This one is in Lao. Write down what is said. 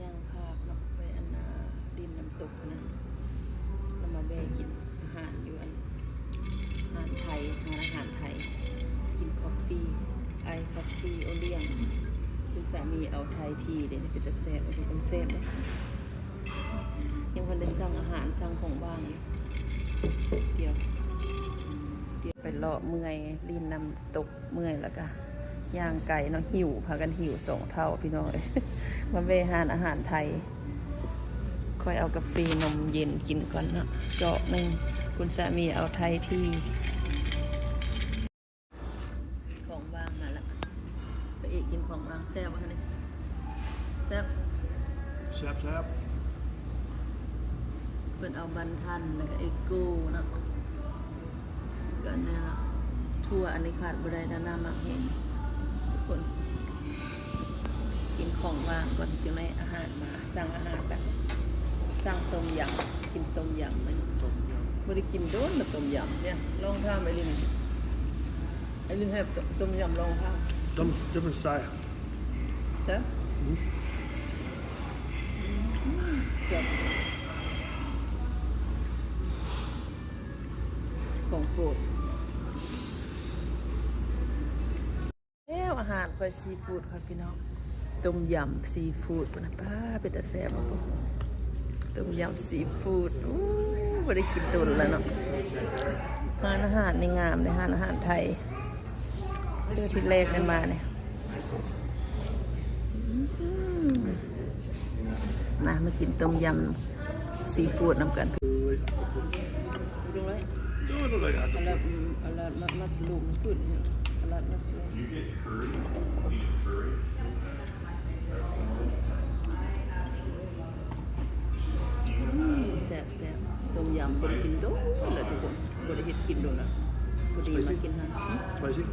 ນັ່ງພາບເນາະ ໄປອັນນ່າ ຫຼິ້ນນ້ຳຕົກຫັ້ນນະ ແລ້ວມາແວ່ກິນອາຫານຢູ່ອັນ ຮ້ານໄທ ຮ້ານອາຫານໄທ ກິນຄອບຟີ ໄອຄອບຟີໂອລ້ຽງ ຄຸນສາມີເອົາໄທທີເດ້ ເປັນຕາແຊບ ເປັນຕາແຊບເດ້ ຍັງບໍ່ທັນໄດ້ສັ່ງອາຫານ ສັ່ງຂອງຫວານຢູ່ ດຽວ ດຽວໄປເລາະເມື່ອຍ ຫຼິ້ນນ້ຳຕົກ ເມື່ອຍແລ້ວກະຍ່າງໄກເນາະ ຫິວ ພາກັນຫິວສອງເຖົ້າພີ່ນ້ອງເອີຍ ມາແວ່ຮ້ານອາຫານໄທ ຂ້ອຍເອົາກາເຟນົມເຢັນກິນກ່ອນເນາະ ຈອກໜຶ່ງ ຄຸນສາມີເອົາໄທທີ ຂອງຫວານມາລະ ພະເອກກິນຂອງຫວານ ແຊບບໍ່ຫັ້ນນີ້ ແຊບ ແຊບໆ ເພິ່ນເອົາບັນທັນ ແລ້ວກະເອກໂກເນາະ ກະອັນນີ້ລະ ຖົ່ວ ອັນນີ້ຂາດບໍ່ໄດ້ນະ ນ້ຳໝາກແຫ້ງ ທຸກຄົນ ກິນຂອງຫວານກ່ອນ ຈັ່ງໃດອາຫານມາ ສັ່ງອາຫານແບບ ສັ່ງຕົ້ມຢຳ ກິນຕົ້ມຢຳມື້ນີ້ ຕົ້ມຢຳ ບໍ່ໄດ້ກິນດົນລະ ຕົ້ມຢຳເນຍ ລອງຖາມໄອລິນ ໄອລິນແຊບ ຕົ້ມຢຳ ລອງຖາມ Some different style. ແຊບ ອືມ ແຊບ ຂອງໂປດ ແລ້ວອາຫານຂ້ອຍ ຊີຟູດຂ້ອຍພີ່ນ້ອງ ຕົ້ມຢຳຊີຟູດພຸ້ນນະ ປ້າ ເປັນຕາແຊບບໍ່ ຕົ້ມຢຳຊີຟູດ ໂອ້ ບໍ່ໄດ້ກິນດົນລະເນາະ ຮ້ານອາຫານນີ້ງາມເດ້ ຮ້ານອາຫານໄທ ເທື່ອທີແລກໄດ້ມານີ້ ອືມ ມາ ມາກິນຕົ້ມຢຳຊີຟູດນຳກັນ I like, I like, I like, I like mu-, mushroom. Good, yeah. I like mushroom. ອືມ ແຊບໆ ຕົ້ມຢຳ ບໍ່ໄດ້ກິນດົນແລ້ວທຸກຄົນ ບໍ່ໄດ້ເຮັດກິນດົນລະ ພໍດີມາກິນຫັ້ນ Spicy?